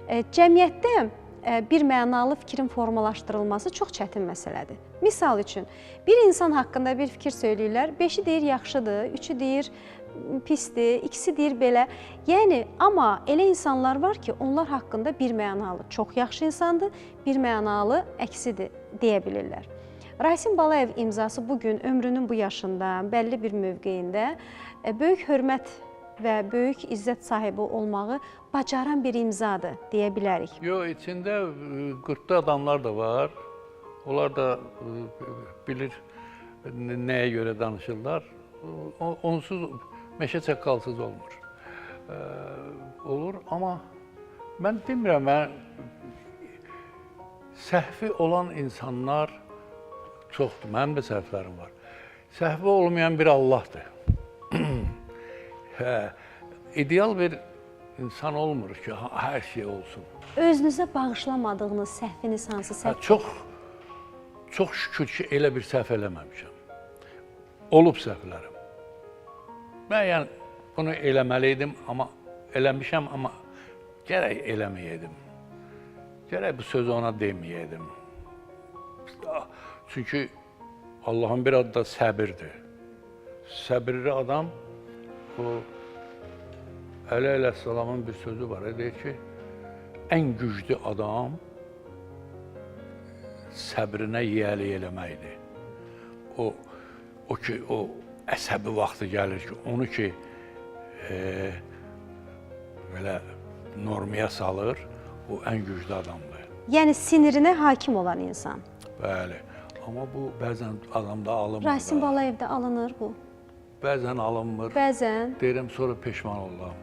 Cəmiyyətdə bir mənalı fikrin formalaşdırılması çox çətin məsələdir. Misal üçün, bir insan haqqında bir fikir söyləyirlər, 5-i deyir yaxşıdır, 3-ü deyir pisdir, ikisi deyir belə. Yəni, amma elə insanlar var ki, onlar haqqında bir mənalı çox yaxşı insandır, bir mənalı əksidir deyə bilirlər. Rasim Balayev imzası bugün ömrünün bu yaşında, bəlli bir mövqeyində böyük hörmət və böyük izzət sahibi olmağı bacaran bir imzadır deyə bilərik. Yox, içində qırplı adamlar da var. Onlar da bilir nəyə görə danışırlar. Onsuz meşə çaqqalsız olmur. Olur, amma mən demirəm, mən səhvi olan insanlar çoxdur. Mənim də səhvlərim var. Səhvi olmayan bir Allahdır. Hə, ideal bir insan olmur ki, hər şey olsun. Özünüzə bağışlamadığınız səhviniz hansı səhv? Hə, çox şükür ki, elə bir səhv eləməmişəm. Olub səhvlərim. Mən yəni bunu eləməli idim, amma eləmişəm, amma gərək eləməyəydim. Gərək bu sözü ona deməyəydim. Çünki Allahın bir adı da səbirdir. Səbirli adam, o Əli əleyhissalamın bir sözü var, deyir ki, ən güclü adam səbrinə yiyəlik eləməkdir. O ki, o əsəbi vaxtı gəlir ki, onu ki, belə normaya salır, o ən güclü adamdır. Yəni, sinirinə hakim olan insan. Bəli, amma bu bəzən adamda alınmır. Rasim Balayevdə alınır bu. Bəzən alınmır. Bəzən. Deyirəm, sonra peşman oluram.